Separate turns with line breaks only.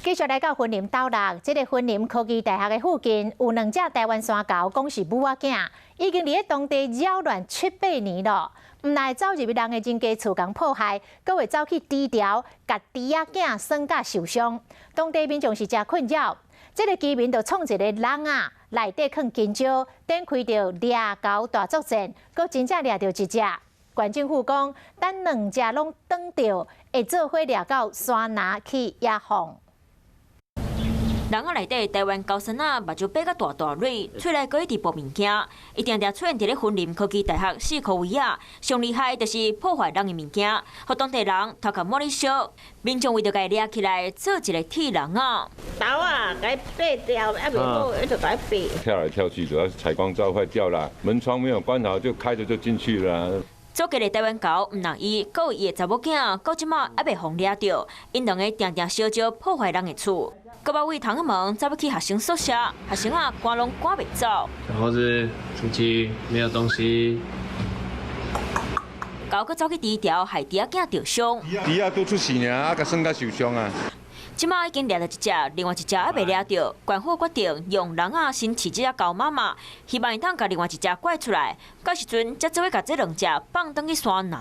繼續來到雲林斗六，這个雲林科技大學的附近有兩隻台灣山猴，講是母仔囝，已經佇咧當地擾亂七八年囉。毋但走入人的人家厝共破壞，閣會走去豬牢，共豬仔囝耍甲受傷。當地民眾是誠困擾。這个居民就創一个籠仔，內底囥香蕉，展開著掠猴大作戰，閣真正掠著一隻。縣政府講，等兩隻攏轉著，會做伙掠到山林去野放。
籠仔內底台灣猴孫仔目睭擘甲大大蕊，喙內閣一直哺物件，伊定定出現佇咧雲林科技大學四箍圍仔，上厲害就是破壞人的物件，予當地人頭殼滿咧燒。民眾為著共伊掠起來，做一个鐵籠仔。
刀啊，共伊掰掉，猶未好，伊就共伊掰。
跳來跳去，主要是採光照壞掉啦，門窗沒有關好就開著就進去了。
祖籍的台灣猴毋但伊，閣有伊的查某囝，到這馬猶未予掠著，𪜶兩个定定相招破壞人的厝。閣捌為窗仔門走欲去學生宿舍，學生仔趕攏趕袂走。
或是出去沒有東西。
猴閣走去豬牢，害豬仔囝著傷。
豬仔拄出世爾，啊，共耍甲受傷啊。
這馬已經掠著一隻，另外一隻猶未掠著。縣府決定用籠仔先飼這隻猴媽媽，希望會當共另外一隻拐出來。到時陣才做伙共這兩隻放轉去山林。